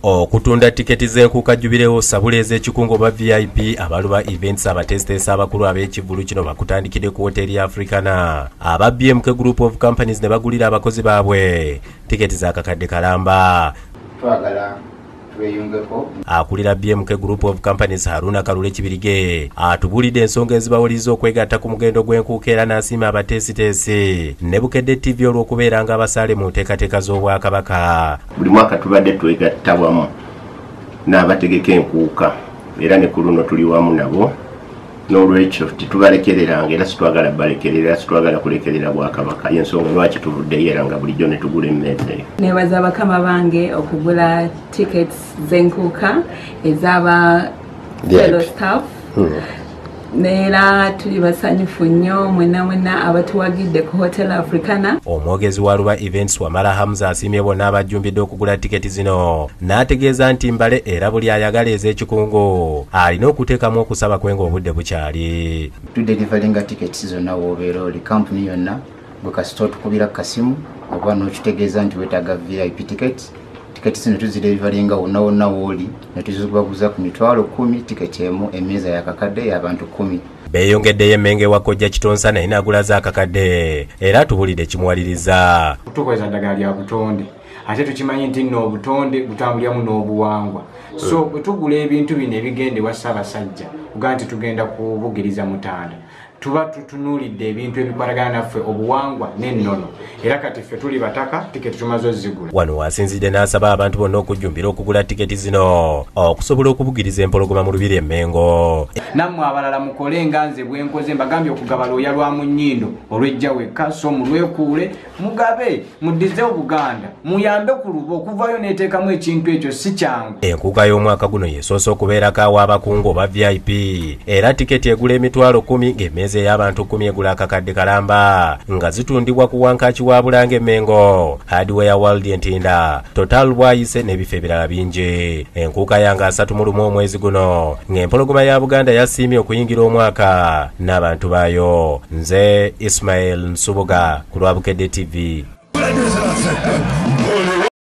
Okutunda tiketi z'enkuuka jubirewo sabula ez'ekikungo oba VIP abaluba events abateesiteesi abakulu ab'ekivvulu kino bakutandikidde ku woteeri ya Africana. Aba BMK Group of Companies ne bagulira abakozi baabwe tiketi za kakadde kalamba. Twagala tweyungeko. Akulira BMK Group of Companies Haruna Kalule Kibirige atubulidde ensonga ezibawuliriza okwegatta ku mugendo gw'enkuuka era n'asiima abateesiteesi ne Bukedde TV olw'okubeera nga abasaale mu nteekateeka z'Obwakabaka. Buli mwaka tubadde twegatta wamu n'abategeka enkuuka era ne ku luno tuli wamu nabo, n'olwekyo tetubalekereranga era sitwagala balekerera, sitwagala kulekerera Bwakabaka. Y'ensonga lwaki tuvuddeyo era nga bulijjo ne tugula emmeeza eyo. Nebaza bakama bange okugula tickets z'enkuuka ez'aba fellow staff. Neera tuli basanyufu nnyo mwenna mwenna abatuwagidde ku Hotel Africana. Omwogezi wa Luba Events Wamala Hamza asiimye bonna abajjumbidde okugula tiketi zino n'ategeeza nti mbale era buli ayagala ez'ekikungo alina okuteekamu okusaba kwe ng'obudde bukyali. Tudelivaringa tickets zonna w'obeera oli, kampuni yonna gwe kasita otukubira kasimu oba n'okitegeeza nti weetaaga VIP tickets. Tiketi zino tuzidelivaringa wonna wonna w'oli ne tuzibaguza ku 10,000 tiketi emu, emmeeza yakakadde y'abantu 10. Beeyongeddeyo emmenge wa Kojja Kitonsa naye n'agula zaakakadde era atubulidde kimuwaliriza. Tukozesa ddagala lya butonde ate tukimanyi nti nno obutonde butambuliramu n'obuwangwa, so bwe tugula ebintu bino ebigenda ewa Ssaabasajja kugaa nti tugenda kubugiriza mutanda, tuba tutunuulidde ebintu ebikwatagana naffe obuwangwa n'ennono, era kati ffe tuli bataka tiketi tumaze ozigula. Wano wasinzidde n'asaba abantu bonna okujjumbira okugula tiketi zino okusobola okubugiriza empologoma mu lubiri Emmengo. Nammwe abalala mukole nga nze bwe nkoze, mbagambye okugaba lwoya lwa mu nnyindo olw'ejja wekka, so mulwekuule mugabe muddize Obuganda muyambe ku luba okuvaayo n'eteekamu ekintu ekyo si kyangu. Enkuuka y'omwaka guno yesoose okubeerako aw'abakungu oba VIP era tiketi egula 10,000 ng'emmeeza ey'abantu 10 egula akakadde kalamba nga zitundibwa ku Wankaaki wa Bulange Emmengo, Hardware World Entinda, Total Bwayise n'ebifo ebirala bingi. Enkuuka yange 31 omwezi guno ng'empologoma ya Buganda yasiimye okuyingira omwaka n'abantu baayo. Nze Ismail Nsubuga ku lwa Bukedde TV.